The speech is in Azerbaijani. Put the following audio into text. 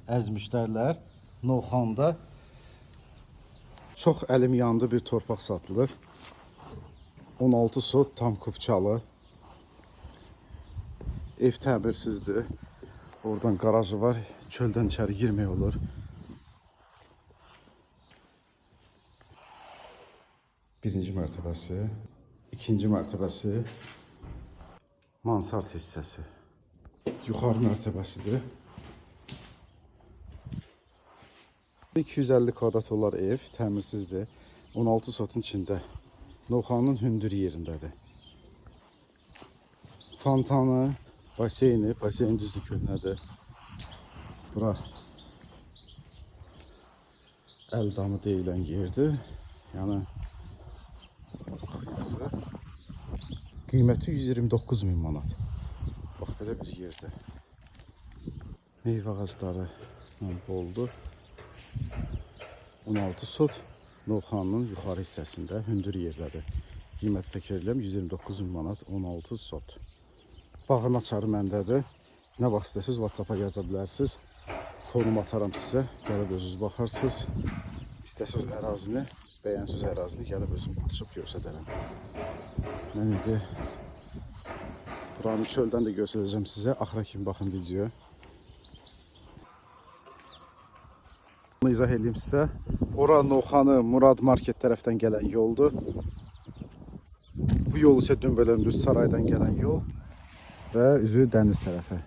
Əziz müştərilər, Novxanıda çox əlim yandı bir torpaq satılır. 16 sot tam kupçalı. Ev təmirsizdir. Oradan qarajı var. Çöldən içəri girmək olur. Birinci mərtəbəsi, ikinci mərtəbəsi, mansard hissəsi. Yuxarı mərtəbəsidir. 250 kvadrat olar ev, təmirsizdir. 16 sotun içində. Novxanının hündür yerindədir. Fontanı, baseyni, baseyn düzdür köhnədir. Bura əl damı deyilən yerdir. Yəni kuxnyası. Qiyməti 129 min manat. Bax belə bir yerdir. Meyvə ağacları boldur. 16 sot Novxanının yuxarı hissəsində hündür yerdədir. Qiymət təkrar edirəm 129 min manat 16 sot. Bağın açarı məndədir. Nə vaxt istəsiniz WhatsApp-a yaza bilərsiniz. Konum ataram sizə. Gəlib özünüz baxarsınız. İstəsiniz ərazini, bəyənsiniz ərazini gəlib özüm açıb göstərərəm. Mən indi buranı çöldən də göstərəcəm sizə. Axıra kimi baxın videoya. Bunu izah edeyim sizə. Ora Novxanı Murad Market tərəfdən gələn yoldur. Bu yol isə dömbələn düz saraydan gələn yol və üzü dəniz tərəfə.